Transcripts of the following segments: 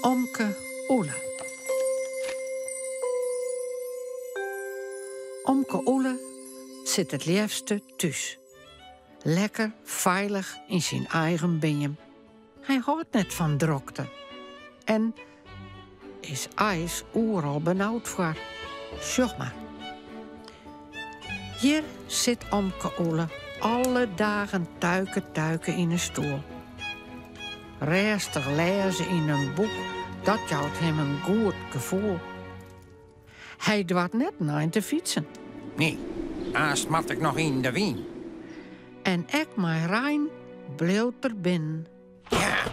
Omke Oele. Omke Oele sit it leafste thús. Lekker feilich yn syn eigen beam. Hy hâldt net fan drokte en is eins oeral benaud foar. Sjoch mar. Hjir sit omke Oele alle dagen tuike tuike yn 'e stoel. Rêstich lêze yn in boek, dat jout him in goed gefoel. Hy doart net in ein te fytsen. Nee, aanst moat ik noch yn de wyn. En ek mei rein bliuwt er binnen. Ja,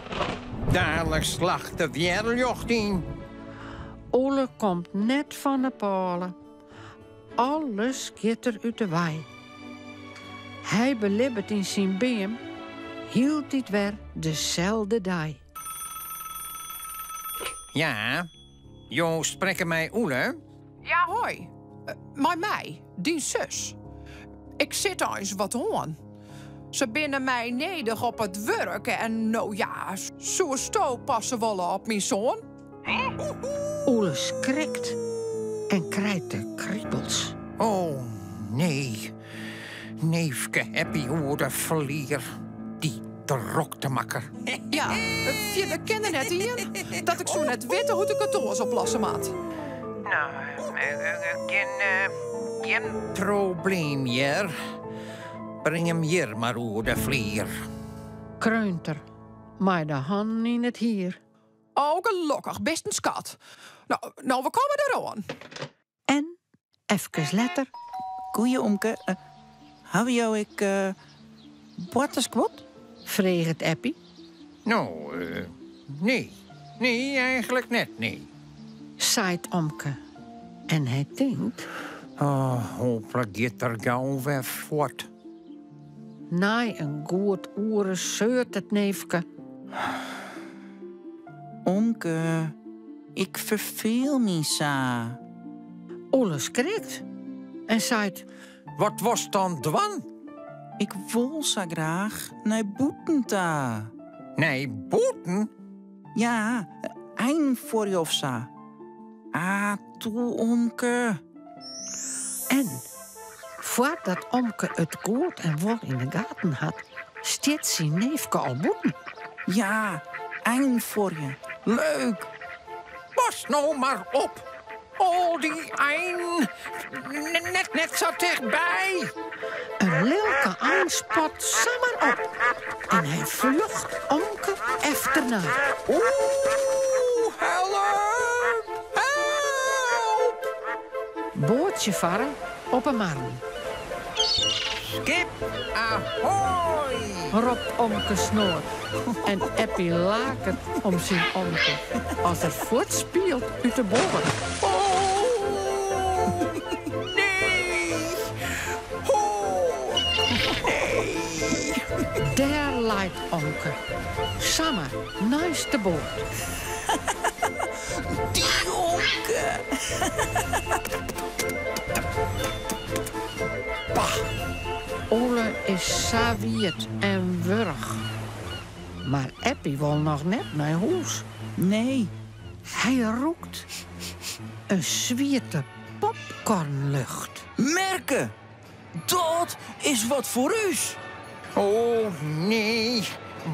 dalik slacht de wjerljocht yn. Oele komt net fan 'e pôle. Alles giet er út 'e wei. Hy belibbet yn syn beam hieltyd wer deselde dei. Ja, jo sprekke mei Oele? Ja, hoi. Mei my, dyn sus. Ik sit eins wat oan. Se binne my nedich op it wurk en no ja, soesto passe wolle op myn soan? Oele skrikt en krijt de kribels. Oh nee, neefke Eppie oer de flier, dy droktemakker. Ja, fierder kin der net ien dat ik soe net witte hoe't ik it oars oplosse moat. No, gjin probleem hear. Bring him hjir mar oer de flier. Kreunt er, mei de hannen yn it hier. Oh, gelokkich, bist in skat. No, no, we komme deroan. En efkes letter. Goeie omke, hawwe jo ek boartersguod? Freget Eppie. No, nee. Nee, eigenlik net, nee. Seit omke. En hy tinkt. Oh, hooplik giet er gau wer fuort. Nei in goed oere seurt it neefke. Omke, ik ferfeel my sa. Oele skrikt en seit. Wat wolst dan dwaan? Ik wol sa graach nei bûten ta. Nei bûten? Ja, einen fuorje of sa. Ah, toe omke. En foardat omke it goed en wol yn 'e gaten hat, stiet syn neefke al bûten. Ja, einen fuorje. Leuk! Pas no mar op! Al dy einen, net net sa tichtby! In lilke ein spat samar op en hy fljocht omke efternei. Oeh, help! Help! Boatsje farre op 'e marren. Skip ahoy! Ropt omke snoad en Eppie laket om syn omke as er fuortspielt út 'e boat. Oh, nee! Oh, nee! Dêr leit omke, samar neist de boat. Dy omke! Bah! Oele is sa wiet en wurch. Mar Eppie wol noch net nei hûs. Nee. Hy rûkt in swiete popcornlucht. Merke! Dat is wat foar ús! Oh nee,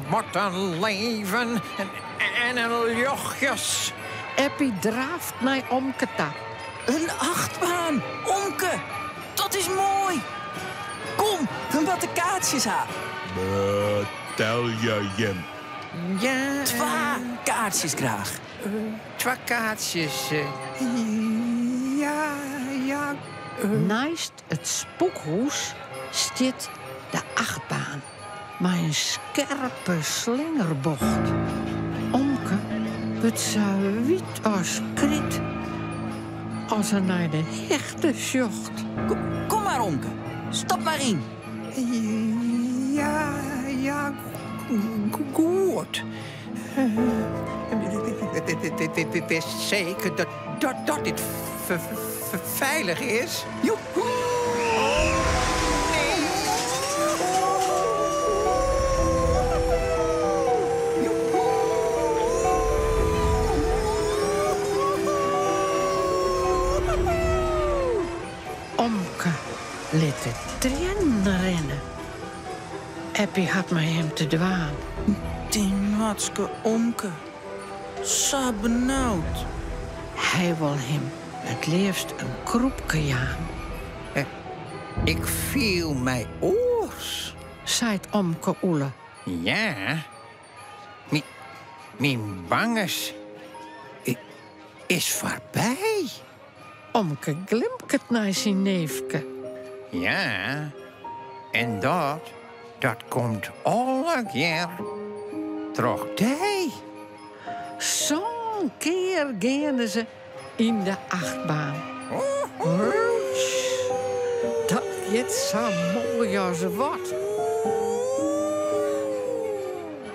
wat in leven en in ljochtjes. Eppie draaft nei omke ta. In achtbaan, omke! Dat is moai! Kom, we moatte kaartsjes ha. Betelje jim. Ja. Twa kaartsjes graach. Twa kaartsjes. Ja, ja. Neist it spûkhûs stiet de achtbaan mei in skerpe slingerbocht. Omke wurdt sa wyt as kryt as er nei de hichte sjocht. Kom mar omke, stap mar yn. Ja, ja, goed. Witst seker dat dit feilich is? Joehoe! Nee! lit de triennen rinne. Eppie hat mei him te dwaan. Dy noartske omke. Sa benaud. Hy wol him it leafst in krûpke jaan. Ik fiel my oars. Seit omke Oele. Ja, myn bangens is foarby. Omke glimket nei syn neefke. Ja, en dat, dat komt allegear troch dy. Sân kear geane se yn de achtbaan. Roetsj, dat giet sa moai as wat.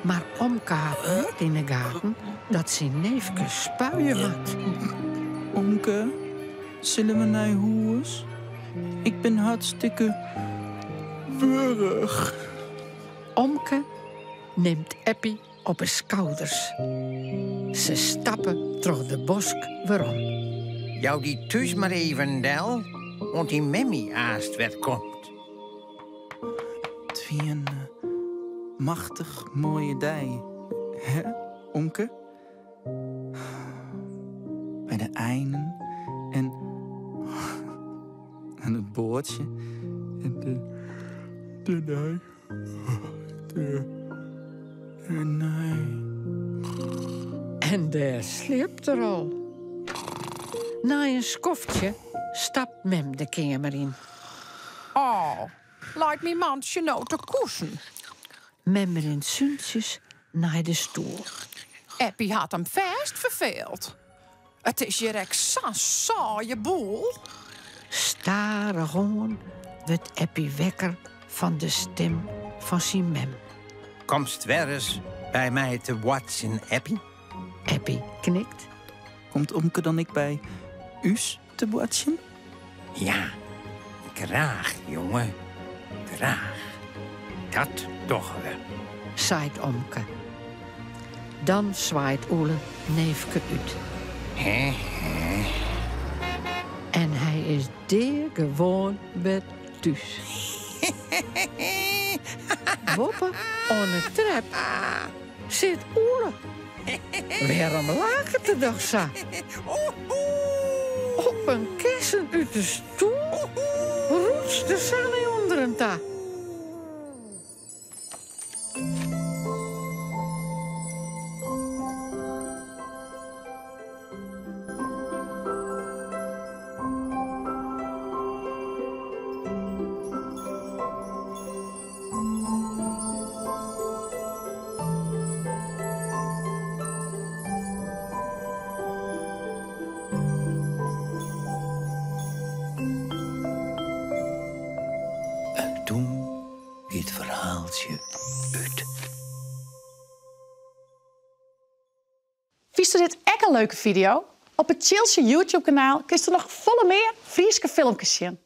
Mar omke hat net yn 'e gaten dat syn neefke spuie moat. Omke, sille we nei hûs? Ik bin hartstikke wurch. Omke nimt Eppie op 'e skouders. Se stappe troch de bosk werom. Jou dy thús mar even del, oant dyn memmie aanst wer komt. It wie in machtich moaie dei, hè, omke? By de einen en en it boatsje en de dêrnei dêrnei. En dêr sliept er al. Nei in skoftsje stapt mem de keamer yn. Oh, leit myn mantsje no te koesen? Mem rint súntsjes nei de stoel. Eppie hat him fêst ferfeeld. It is hjir ek sa'n saaie boel. Stadichoan wurdt Eppie wekker fan de stim fan syn mem. Komst wer ris by my te boartsjen, Eppie? Eppie knikt. Komt omke dan ek by ús te boartsjen? Ja, graach, jonge, graach. Dat dogge we. Seit omke. Dan swaait Oele neefke út. Hè, hè. En hy is deagewoan wer thús. Boppe oan 'e trep sit Oele. Wêrom laket er dochs sa? Op in kessen út de stoel rûtst er sa nei ûnderen ta. En toen wie it ferhaaltsje út. Fynsto dit ek in leuke fideo? Op it Tsjiltsje YouTube-kanaal kinsto noch folle mear Fryske filmkes sjen.